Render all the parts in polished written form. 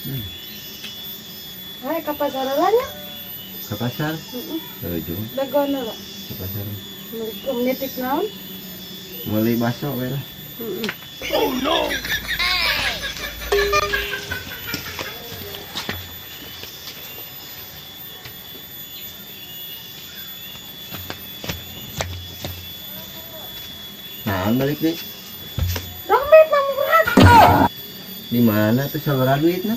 Hai, ka pasar lah nya. Ke pasar? Heeh. Heeh, Dagoan lah. Ke pasar. Assalamualaikum, nitip naon? Meuli bakso we lah. Heeh. Oh no. Nah, balik deh. Dompet na murag. Di mana tuh sabaraha duitna?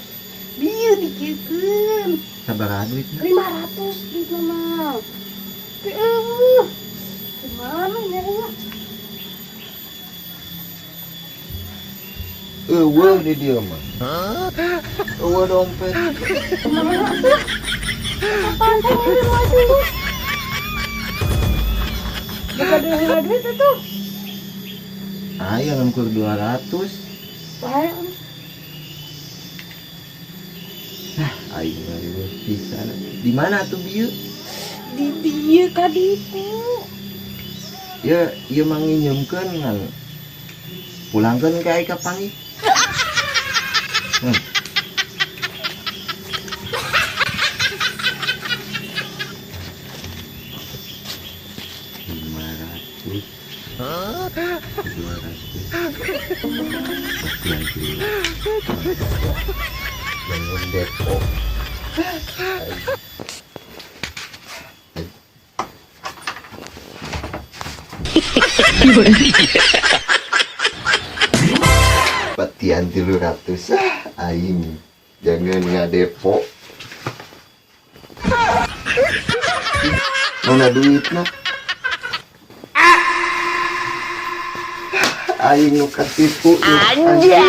Bieu dikiekeun. Sabaraha duitna? 500 duitna mah. Teu eueuh. Kumaha nyarinya? Eueuh di dieu mah. Eueuh dompet. Kumaha tuh? Apaan sih meuli maju? Buka dulu duit itu. Aya ngan kur 200. Bae. Nah, aing ngariweuh pisan. Di mana tuh bieu? Di dieu ka ditu. Ya, ieu mah nginjeumkeun ngan pulangkeun ka aing kapanggih. 500. 200. Bangun Depok. Patian 300 ah, aing jangan ngadepok. Mana duitna? Aing nu katipu. Anjir.